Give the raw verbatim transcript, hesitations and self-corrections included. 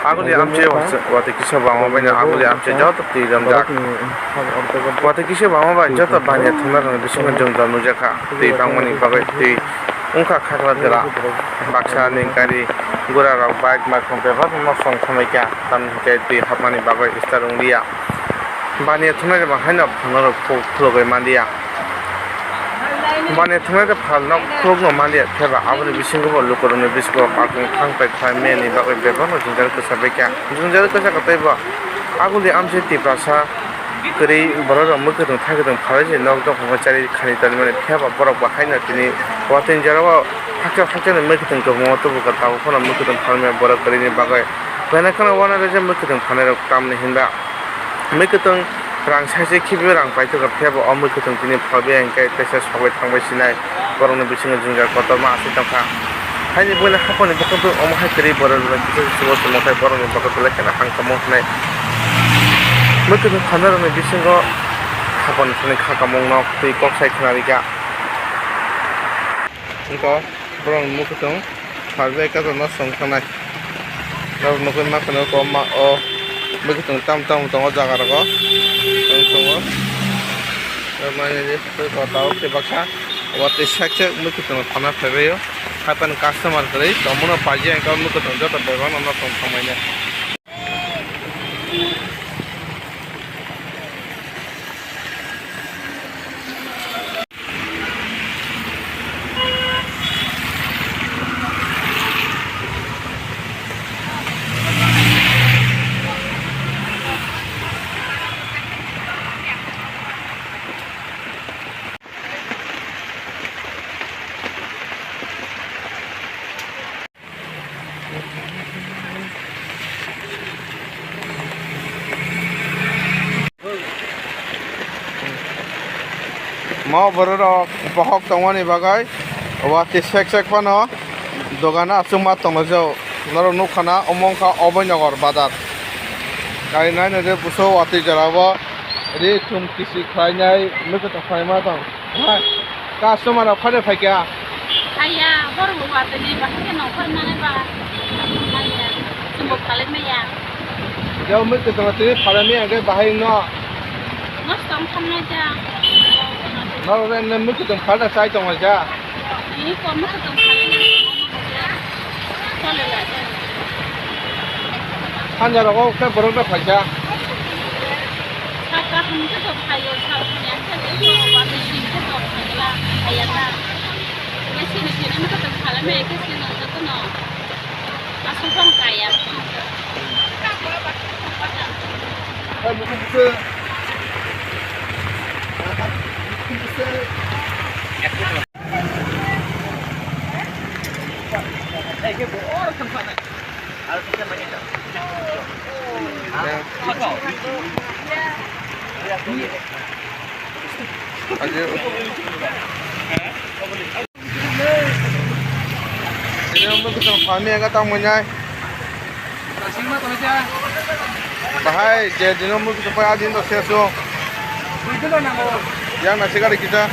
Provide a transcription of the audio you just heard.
Aguli amchai watwi kisa bangma bai no aguli amchai joto twi romjak. Watwi kisa bangma bai joto baniya thumnai rokni bisingo jwngjal nukjakha. Twi bangmani bagwi twi wngkha khakra jora. Baksa ni gari gura rok bike maikhom bebak no song thanglaikha. Tamni hwnkhe twi hapmani bagwi start wngliya. Baniya thumnai rok haino phano rok khulogwi manliya. Baniya thumnai rok phalno khulogno manliya, phiya ba aboni bisingo bo lukurokni bisingo bakung thang pai khlai mani bagwi bebakno jwngjal kwchak bai kha. Jwngjal kwchak tei bo aguli amchai Tiprasa kwrwi borok rok mwkhwtwng thaikwtwng phalwi se nok dok hwnwi chari khani tongmani, phiya ba borok bo haino tini watwi jora o hakhe hakhe ni mwkhwtwng kwbangma tubu kha, tabuk phano mwkhwtwng phalmani borok kwrwini bagwi. Bana kheno wana rwjak mwkhwtwng phalnai rok tamni hinba. Mwkhwtwng rang saise khibiui rang paitokha, phiya bo o mwkhwtwng tini phalbai hwnkhe teisa sogwi thangbai sinai, borokni bisingo jwngjal kotorma aswk tongkha. Haini buino haphangni bwkhak omo hai kwrwi borok rwna kisa se chubo chumo khe borokni bwkhak belai kheno hangkha mung hwnwi. Mwkhwtwng phalnairokni bisingo haphangni thani kha kamungno twi kok sai khna rikha. Wngkha borokni mwkhwtwng phalbai kaisa no song thangnai. Norok nugwi mankha, norok o ma-, o mwkhwtwng tam tam tongo jaga rogo. Tong tongo. Norok nai nai tei kota o tei baksa. Watwi side side mwkhwtwng phalna phaibaio. Haphano customer kwrwi tongmano paijak, hwnkhe o mwkhwtwng joto bebakno no tong thangbainai. Mo borok rok bohok tongmani bagwi watwi sek sek phano dogano achukma tonglaijak. Norok nukha na, omo wngkha Abhainagar bazar. Kainai nai de buso watwi jora o ri thum kisi khlainai, mwkhwtwng khlaima tong. Hai, customer rok phai de phaikha. Haiya, borok bo watwi ni bahai khe nongkhor mane ba. Haiya, chwng bo phalai maya. Yo, mwkhwtwng twi phalai maya hwnkhe bahai no. Nosto wng thang nai ja. Norok le mwkhwtwng phalda chai tong lai ja. Ni ko mwkhwtwng phalai. Chole lai. Sanja rogo khe borok no phaikha. Saka hwn khe to phaio, sal hwn yang khe to, wani sin khe to phaila, phaiya ta. Khe sini sini mwkhwtwng phalai maya khe sini jotono. Aswk phano kaya. Tini omo khe chwng phalmani ega tamo nai. Bahai je dino mui kutu pai adin to sesu. Yang nasi gari kita.